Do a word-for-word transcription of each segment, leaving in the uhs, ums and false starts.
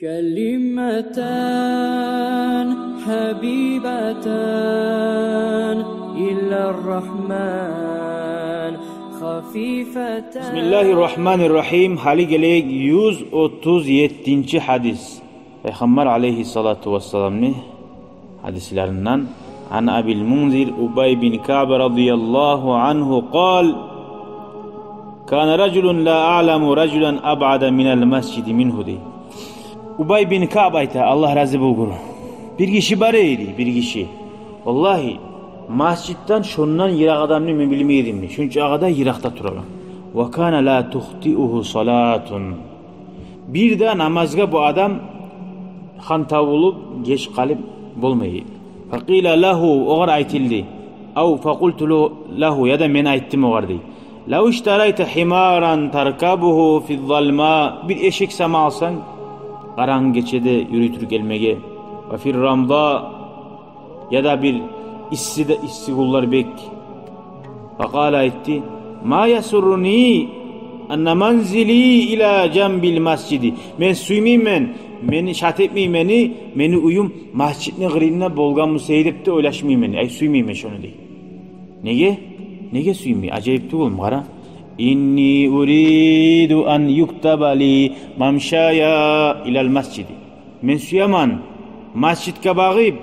كلمتان حبيبتان إلى الرحمن خفيفتان. بسم الله الرحمن الرحيم. Гьали гелейик юз отуз еттинчи гьадис. Пайхаммар алейгьиссалату вассаламны гьадисларындан. عن أبي المنذر أبي بن كعب رضي الله عنه قال: كان رجل لا أعلم رجلا أبعد من المسجد منه, дей. Убай бин Каъб айта, Аллагь рази болгъур: бир гиши бар эди, бир гиши. Валлагьи, масжидден шондан йыракъ адамны мен билмей эдим, дей. Шунчакъы да йыракъда турагъан. وكان لا تخطئه صلاة. Бир де намазгъа бу адам хантав болуп, геч къалып болмай эди. فقيل له, огъар айтылды. أو فقلت له, яда мен айтдым огъар, дей. لو اشتريت حمارا تركبه في الظلماء, бир эшек сама алсанг, къарангы гечеде юрютюп гелмеге. وفي الرمضاء, яда бир исси де, исси гюнлер бек. فقال, айтды: ما يسرني أن منزلي إلى جنب المسجد. Мен сюймеймен, мени шат этмей мени, мени уьюм масжидни къырыйында болгъан буса эди деп де ойлашмайман. Ай, сюймеймен шону, дей. Неге? Неге сюймей? Ажайып тюгюлмю? Къара. إني أريد أن يكتب لي ممشاي إلى المسجد. Мен сюемен масжидге багъып,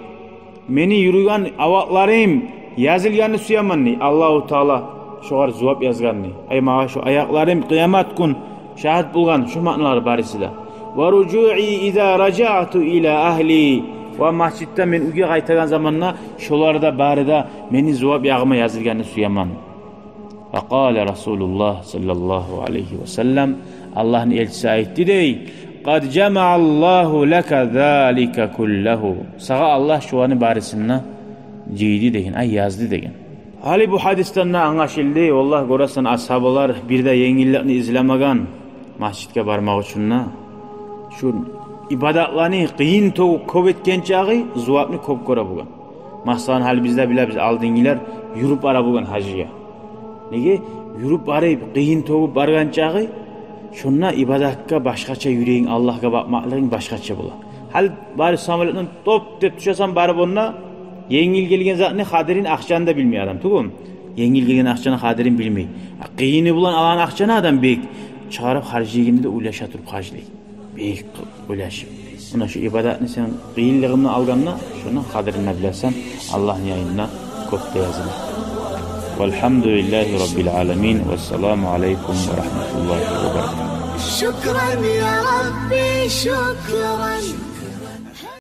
мени юрюген авакъларым язылгъанны сюемен, дей. Аллагьу Таала шогъар зувап язгъанны. Ай, магъа шо аякъларым къыямат гюн шагьат болгъан, шо маъналар барысы да. ورجوعي إذا رجعت إلى أهلي. Ва масжидден мен уьйге къайтагъан заманда шолар да бары да мени зувап ягъыма язылгъанны сюемен. فقال رسول الله صلى الله عليه وسلم, Аллагьны элчиси айтды, дей: قد جمع الله لك ذلك كله. Сагъа Аллагь шуланы барысын да жыйды деген, ай, язды деген. Гьали бу гьадисден де англашылды, валлагь, гёресен, асгьабалар бир де енгилликни излемеген масжидге бармакъ учун да. Шу ибадатланы къыйын тёгюп кёп этген чакъы зувапны кёп гёре болгъан. Масала, гьали биз де билебиз, алдынгылар юрюп бара болгъан гьажгъа. Неге? Юрюп барып, къыйын тёгюп баргъан чакъы, шонда ибадатгъа башгъача юрегинг, Аллагьгъа бакъмакълыгъынг башгъача бола. Гьали бары самолётдан топ деп тюшесен, барып онда енгил гелген затны къадирин, акъчаны да билмей адам, тюгюлмю? Енгил гелген акъчаны къадирин билмей. А къыйыны булан алгъан акъчаны адам бек чыгъарып харжлайгъанда да ойлаша туруп харжлай. Бек къы-, ойлашып. Муна шу ибадатны сен къыйынлыгъындан алгъанда, шону къадирин де билесен, Аллагьны янында кёп де языла. والحمد لله رب العالمين. والسلام عليكم ورحمة الله وبركاته. شكرا يا ربي، شكرا.